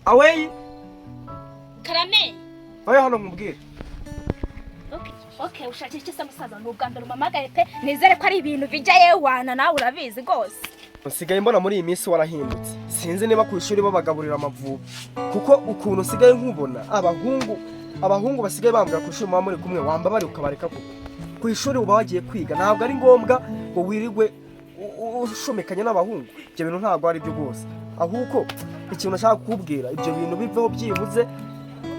Away. Karame. Vayo hano nkubwire. Okay, okay, ushakira iki se musaza? Ni ubwa mbere umpamagaye pe, nizere ko ari ibintu bijya yewana, nawe urabizi rwose. Nsigaye mbona muri iyi minsi warahindutse. Sinzi niba ku ishuri babagaburira amavubi, kuko ukuntu usigaye nkubona abahungu basigaye bambwira ku ishuri muba muri kumwe, wambabare ukabareka, kuko ku ishuri uba wagiye kwiga, ntabwo ari ngombwa ngo wirirwe ushomekanye n'abahungu. Ibyo bintu ntabwo ari byo rwose. Ahubwo ikintu nashaka kukubwira, ibyo bintu biveho, byibuze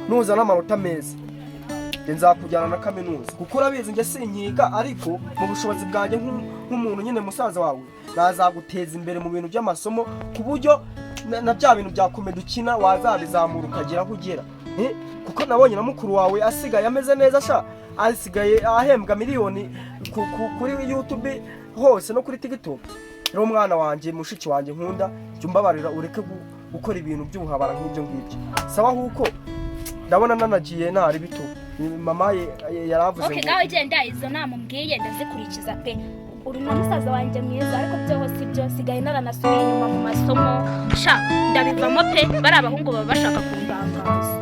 nuzana amanota meza njye nzakujyana na kaminuza, kuko urabizi njye sinkiga, ariko mu bushobozi bwanjye nk'umuntu nyine musaza wawe nazaguteza imbere mu bintu by'amasomo, ku buryo na bya bintu bya comedy ukina wazabizamura ukagera aho ugera. Kuko nabonye na mukuru wawe asigaye ameze neza sha, asigaye ahembwa miliyoni kuri YouTube hose no kuri TikTok. Rero umwana wanjye, mushiki wanjye nkunda, jya umbabarira ureke gukora ibintu by'ubuhabara nk'ibyo ngibyo. Saba ahubwo ndabona nanagiye ntari bito, mama yaravuze Okay. ngo Ngaho genda, izo nama umbwiye ndazikurikiza pe. Uri na musaza wanjye mwiza, ariko byoho si byo, sigaye naranasubiye inyuma mu masomo sha, ndabivamo pe. Bari abahungu baba bashaka kundangaza.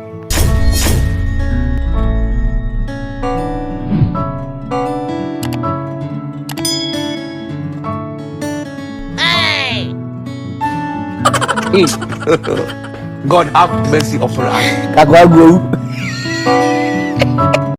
God have mercy upon us. Kagwagwo.